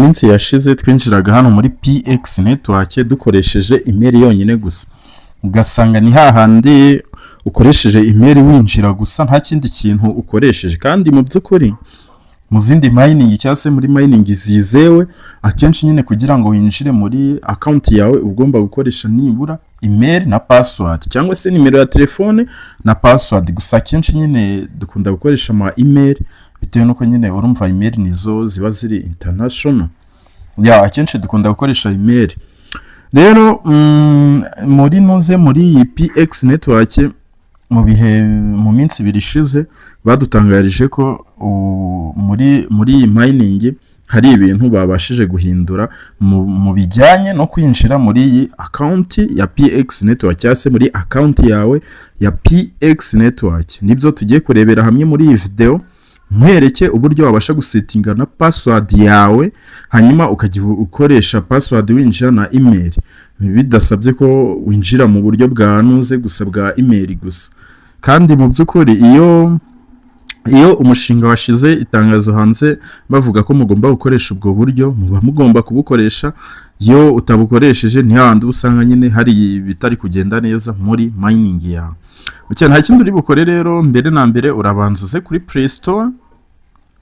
Minsi yashize twinjiraga hano muri PX Network dukoresheje email yonyine gusa, ugasanga ni hahandi ukoresheje email winjira gusa, nta kindi kintu ukoresheje. Kandi mu by'ukuri mu zindi mining cyangwa se muri mining zizewe, akenshi nyine kugira ngo winjire muri account yawe ugomba gukoresha nibura email na password, cyangwa se nimero ya telefone na password. Gusa akenshi nyine dukunda gukoresha ama email bitewe n'uko nyine urumva email nizo ziba ziri international. Ya, akenshi dukunda gukoresha email. Rero muri nuze muri iyi PX Network, mu bihe mu minsi 2 ishize badutangarije ko muri iyi mining hari ibintu babashije guhindura mu bijyanye no kwinjira muri iyi account ya PX Network, cyangwa se muri account yawe ya PX Network. Nibyo tugiye kurebera hamwe muri iyi video, nkwereke uburyo wabasha gusettinga na password yawe, hanyuma ukajya ukoresha password winjira na email, bidasabye ko winjira mu buryo bwa nuze gusa, bwa email gusa. Kandi mu by'ukuri iyo umushinga washize itangazo hanze bavuga ko mugomba gukoresha ubwo buryo, muba mugomba kubukoresha. Iyo utabukoresheje ni hahandi uba usanga nyine hari ibitari kugenda neza muri mining yawe. Okay, nta kindi uri bukore rero. Mbere na mbere urabanza uze kuri Play Store.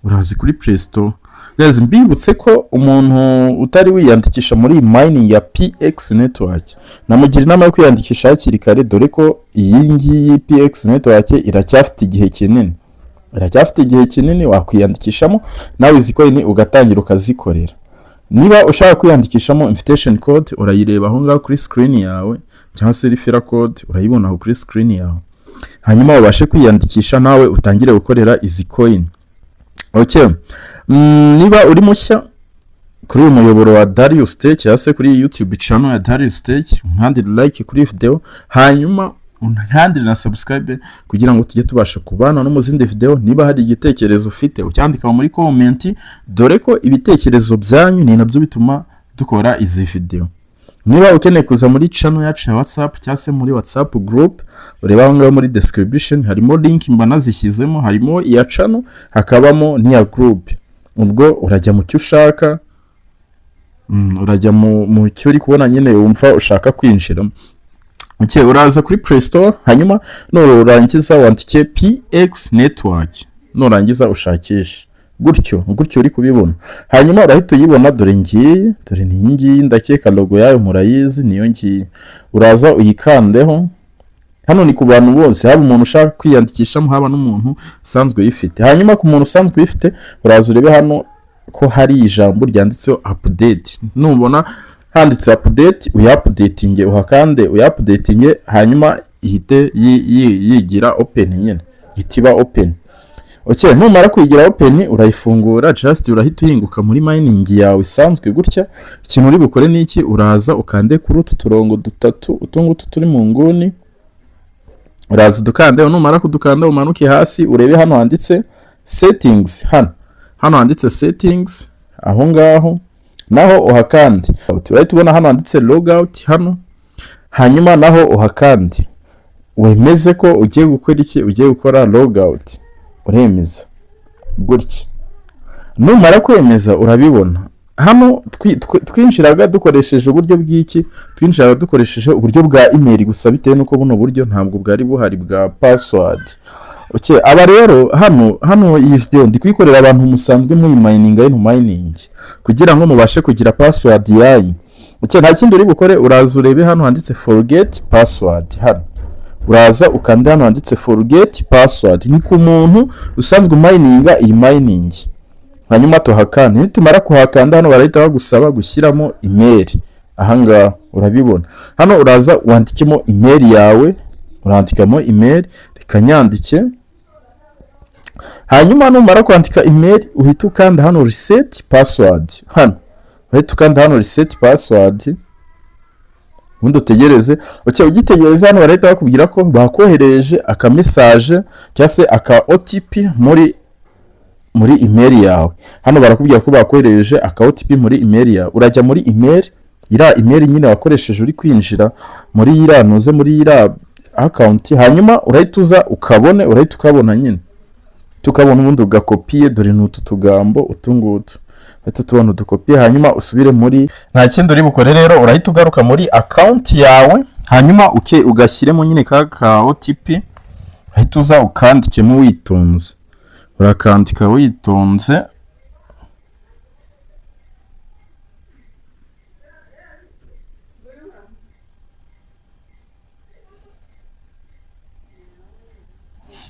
Urazi kuri Play Store. Guys, mbibutse ko umuntu utari wiyandikisha muri iyi mining ya PX Network namugira inama yo kwiyandikisha hakiri kare, dore ko iyi ngiyi PX Network iracyafite igihe kinini, iracyafite igihe kinini. Wakwiyandikishamo nawe izi coin ugatangira ukazikorera. Niba ushaka kwiyandikishamo, invitation code urayireba aho ngaho kuri screen yawe, cyangwa se referral code urayibona aho kuri screen yawe, hanyuma ubashe kwiyandikisha nawe utangire gukorera izi coin. Okay. Niba uri mushya kuri uyu muyoboro wa Darius Tech cyangwa se kuri YouTube channel ya Darius Tech, unkandire like kuri iyi video, hanyuma unkandire na subscribe kugira ngo tujye tubasha kubana no mu zindi video. Niba hari igitekerezo ufite, ucyandika muri comment, dore ko ibitekerezo byanyu ni nabyo bituma dukora izi video. Niba ukeneye kuza muri channel yacu ya WhatsApp cyangwa se muri WhatsApp group, ureba aho ngaho muri description harimo link mba nazishyizemo, harimo iya channel, hakabamo n'iya group. Ubwo urajya mu cyo ushaka, urajya mu cyo uri kubona nyine wumva ushaka kwinjiramo. Okay, uraza kuri Play Store, hanyuma nurangiza wandike PX Network, nurangiza ushakishe gutyo gutyo uri kubibona, hanyuma urahita uyibona. Dore ngiyi, dore ni iyi ngiyi, ndakeka logo yayo murayizi, niyo ngiyi. Uraza uyikandeho. Hano ni ku bantu bose, haba umuntu ushaka kwiyandikishamo, haba n'umuntu usanzwe uyifite. Hanyuma ku muntu usanzwe uyifite, uraza urebe hano ko hari ijambo ryanditseho update. Nubona handitse update, uyaupdatinge, uhakande uyaupdatinge, hanyuma ihite yigira open nyine, ihita iba open. Okay, numara kuyigira open urayifungura, just urahita uhinguka muri mining yawe isanzwe gutya. Ikintu uri bukore ni iki? Uraza ukande kuri utu turongo dutatu, utu ngutu turi mu nguni, uraza udukande. Numara kudukanda umanuke hasi urebe hano handitse settings. Hano handitse settings, aho ngaho naho uhakande. Urahita ubona hano handitse logout hano, hanyuma naho uhakande, wemeze ko ugiye gukora iki? Ugiye gukora logout. Uremeza gutya. Numara kwemeza urabibona hano twinjiraga dukoresheje uburyo bw'iki? Twinjiraga dukoresheje uburyo bwa email gusa, bitewe n'uko buno buryo ntabwo bwari buhari bwa password. Okay, aba rero hano iyi video ndi kuyikorera abantu musanzwe muyimayininga ino mining, kugira ngo mubashe kugira password yanyu. Okay, nta kindi uri bukore, uraza urebe hano handitse forget password. Hano uraza ukanda hano handitse forget password, ni ku muntu usanzwe umayininga iyi mining. Hanyuma tuhakanda. Nitumara kuhakanda hano barahita bagusaba gushyiramo email. Ahangaha urabibona, hano uraza wandikemo email yawe, urandikamo email, reka nyandike. Hanyuma numara kwandika email uhita ukanda hano reset password. Hano uhita ukanda hano reset password, ubundi utegereze. Okay, ugitegereza hano barahita bakubwira ko bakoherereje aka message cyangwa se aka OTP muri email yawe. Hano barakubwira ko bakoherereje aka OTP muri email yawe. Urajya muri email, iriya email nyine wakoresheje uri kwinjira muri iriya ntuze, muri iriya account, hanyuma urahita uza ukabone, urahita ukabona nyine, tukabona, ubundi ugakopiye. Dore ni utu tugambo utu ngutu. Uhita tubona udukopiye, hanyuma usubire muri, nta kindi uri bukore rero, urahita ugaruka muri account yawe, hanyuma uke ugashyiremo nyine ka OTP. Uhita uza ukandikemo witonze, urakandika witonze.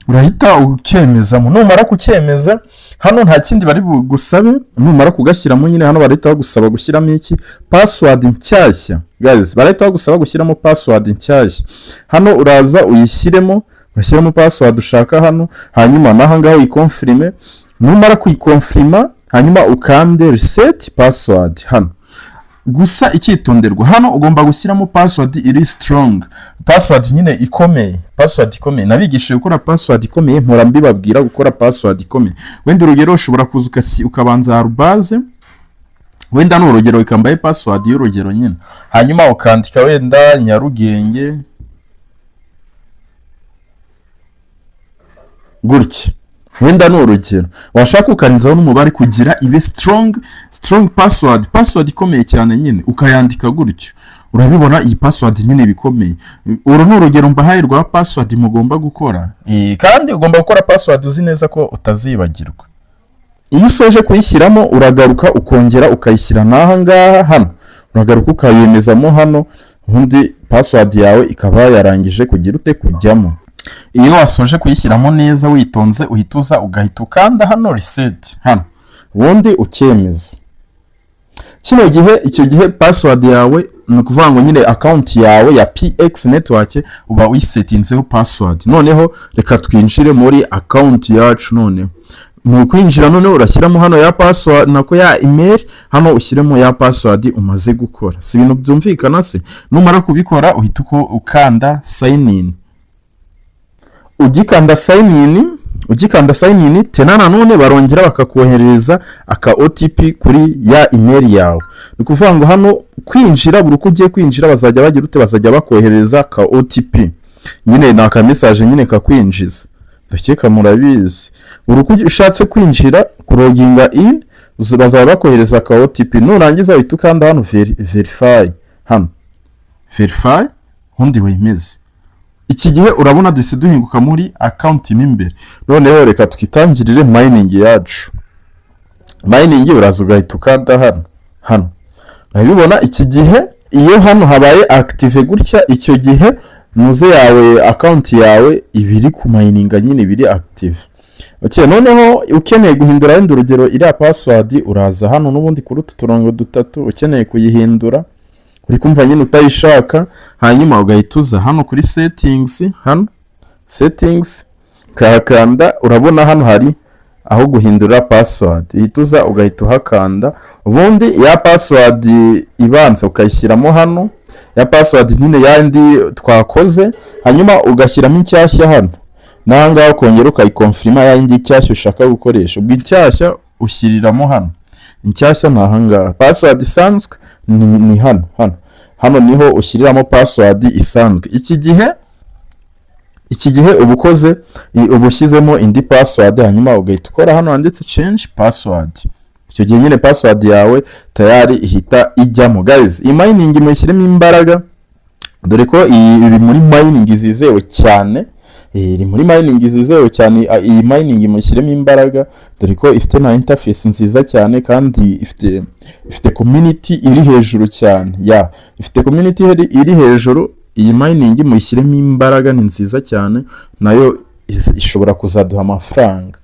Urahita ukemezamo. Numara kucyemeza, hano nta kindi bari bugusabe. Numara kugashyiramo nyine, hano barahita bagusaba gushyiramo iki? Password nshyashya. Guys, barahita bagusaba gushyiramo password nshyashya. Hano uraza uyishyiremo, ushyiramo password ushaka hano, hanyuma n'aha ngaha uyikonfirime. Numara kuyikonfirima, hanyuma ukande reset password hano. Gusa icyitonderwa, hano ugomba gushyiramo password iri strong, password nyine ikomeye, password ikomeye. Nabigishije gukora password ikomeye, mpora mbibabwira gukora password ikomeye. Wenda urugero, ushobora kuza ukabanza arobase, wenda ni urugero, ikambaye password y'urugero nyine, hanyuma ukandika wenda Nyarugenge gutya, wenda ni urugero. Washaka ukarenzaho n'umubare kugira ibe strong, strong password, password ikomeye cyane nyine, ukayandika gutyo. Urabibona, iyi password nyine iba ikomeye. Uru ni urugero mbahaye rwa password mugomba gukora. Kandi ugomba gukora password uzi neza ko utazibagirwa. Iyo usoje kuyishyiramo, uragaruka ukongera ukayishyira n'aha ngaha. Hano uragaruka ukayemezamo hano, ubundi password yawe ikaba yarangije kugira ute? Kujyamo. Iyo wasoje kuyishyiramo neza witonze, uhita uza ugahita ukanda hano reset hano, ubundi ukemeza. Kino gihe, icyo gihe password yawe, ni ukuvuga ngo nyine account yawe ya PX Network uba uyisetinzeho password. Noneho reka twinjire muri account yacu. Noneho mu kwinjira, noneho urashyiramo hano ya password, nako ya email, hano ushyiremo ya password umaze gukora. Si ibintu byumvikana se? Numara kubikora, uhita uko ukanda sign in. Ugikanda sign in, ugikanda sign in tena, nanone barongera bakakoherereza aka OTP kuri ya email yawe. Ni ukuvuga ngo hano kwinjira, buri uko ugiye kwinjira bazajya bagira ute? Bazajya bakoherereza aka OTP nyine, ni aka message nyine kakwinjiza. Ndakeka murabizi, buri uko ushatse kwinjira, kuloginga in, bazajya bakohereza aka OTP. Nurangiza uhita ukanda hano verify, hano verify, ubundi wemeze. Iki gihe urabona duhise duhinguka muri account mo imbere. Noneho reka twitangirire mining yacu. Mining, uraza ugahita ukanda hano. Hano urabibona, iki gihe iyo hano habaye active gutya, icyo gihe muze yawe, account yawe iba iri kumayininga nyine, ibiri active. Okay, noneho ukeneye guhindura wenda urugero iriya password, uraza hano n'ubundi kuri utu turongo dutatu. Ukeneye kuyihindura, uri kumva nyine utayishaka, hanyuma ugahita uza hano kuri settings, hano settings ukahakanda. Urabona hano hari aho guhindura password, uhita uza ugahita uhakanda, ubundi ya password ibanza ukayishyiramo hano, ya password nyine yandi twakoze, hanyuma ugashyiramo inshyashya hano, n'aha ngaha ukongera ukayikonfirima ya yindi nshyashya ushaka gukoresha. Ubwo inshyashya ushyiriramo hano, inshyashya ni aha ngaha. Password isanzwe ni hano, hano niho ushyiriramo password isanzwe. Iki gihe uba ukoze, uba ushyizemo indi password, hanyuma ugahita ukora hano handitse change password. Icyo gihe nyine password yawe tayari ihita ijyamo. Guys, iyi mining muyishyiremo imbaraga, dore ko iyi iri muri mining zizewe cyane. Iri muri mining zizewe cyane. Iyi mining mushyiremo imbaraga, dore ko ifite na interface nziza cyane, kandi ifite community iri hejuru cyane. Ya, ifite community iri hejuru. Iyi mining muyishyiremo imbaraga, ni nziza cyane, nayo ishobora kuzaduha amafaranga.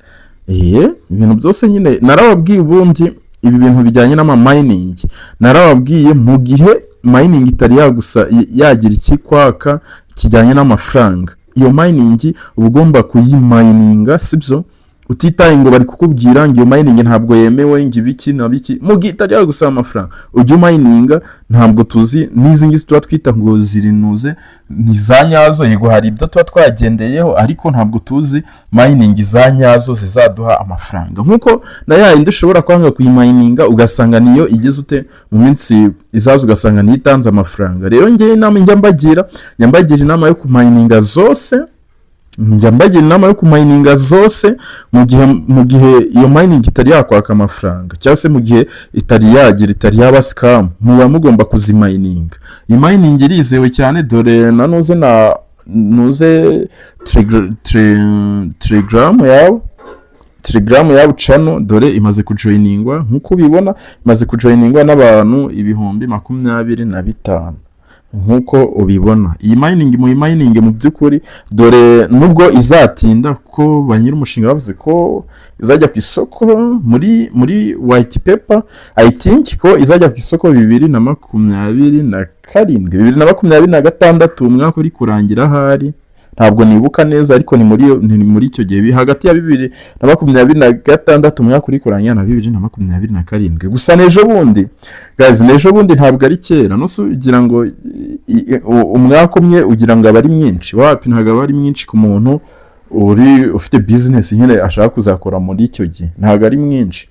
Ibintu byose nyine narababwiye. Ubundi ibi bintu bijyanye n'ama mining narababwiye, mu gihe mining itari yagusa yagira ikikwaka kijyanye n'amafaranga, iyo mining uba ugomba kuyimayininga, sibyo? Utitaye ngo bari kukubwira ngo iyo mining ntabwo yemewe, ngo ibiki na biki. Mu gihe itari yagusaba amafaranga, ujye umayininga. Ntabwo tuzi n'izi ngizi tuba twita ngo zirinuze ni za nyazo. Yego, hari ibyo tuba twagendeyeho, ariko ntabwo tuzi mining za nyazo zizaduha amafaranga, nk'uko na ya yindi ushobora kwanga kuyimayininga, ugasanga niyo igeze ute mu minsi izaza, ugasanga niyo itanze amafaranga. Rero ngewe inama njya mbagira inama yo kumayininga zose. Njya mbagira inama yo kumayininga zose mu gihe iyo mining itari yakwaka amafaranga, cyangwa se mu gihe itari yagira, itari yaba scam, muba mugomba kuzimayininga. Iyi mining irizewe cyane. Dore na nuze na nuze Telegram yawe, Telegram yabo channel, dore imaze kujoyiningwa. Nk'uko ubibona, imaze kujoyiningwa n'abantu 25,000. Nk'uko ubibona, iyi mining muyi mininge mu by'ukuri. Dore nubwo izatinda, kuko ba nyir'umushinga bavuze ko izajya ku isoko muri white paper, I think ko izajya ku isoko 2027, 2026, umwaka uri kurangira ahari, ntabwo nibuka neza, ariko ni muri icyo gihe, hagati ya 2026, umwaka uri kurangira, na 2027. Gusa n'ejo bundi, guys, n'ejo bundi, ntabwo ari kera. Nuse ugira ngo umwaka umwe ugira ngo aba ari mwinshi? Wapi, ntabwo aba ari mwinshi ku muntu uri ufite business nyine ashaka kuzakora muri icyo gihe, ntabwo ari mwinshi.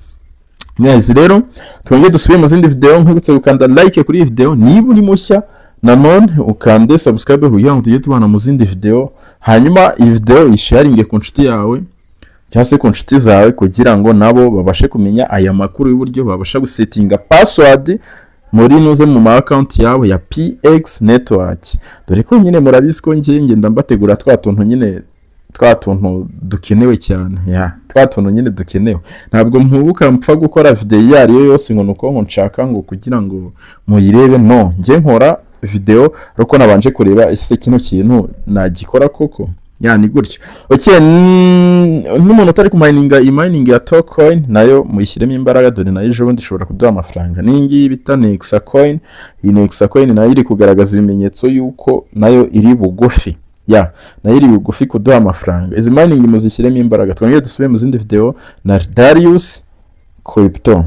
Guys, rero twongere dusubire mu zindi video. Nkwibutse gukanda like kuri iyi video niba uri mushya, nanone ukande subscribe kugira ngo tujye tubana mu zindi video. Hanyuma iyi video uyisharinge ku nshuti yawe cyangwa se ku nshuti zawe, kugira ngo nabo babashe kumenya aya makuru y'uburyo babasha gusetinga password muri nuze mu ma account yawe ya PX Network. Dore ko nyine murabizi ko ngiye ngenda mbategura twa tuntu nyine, twa tuntu dukenewe cyane, ya twa tuntu nyine dukenewe. Ntabwo mpubuka mpfa gukora video iyo ari yo yose ngo nuko ngo nshaka ngo kugira ngo muyirebe. No njye nkora video ariko nabanje kureba: ese kino kintu nagikora koko? Ya, ni gutyo. Okay, n'umuntu utari kumayininga iyi mining ya Tocoin, nayo muyishyiremo imbaraga. Dore nayo ejo bundi ishobora kuduha amafaranga. N'iyi ngiyi bita Nexa Coin, iyi Nexa Coin nayo iri kugaragaza ibimenyetso y'uko nayo iri bugufi, ya nayo iri bugufi kuduha amafaranga. Izi mining muzishyiremo imbaraga. Twongere dusubire mu zindi video na Darius Crypto.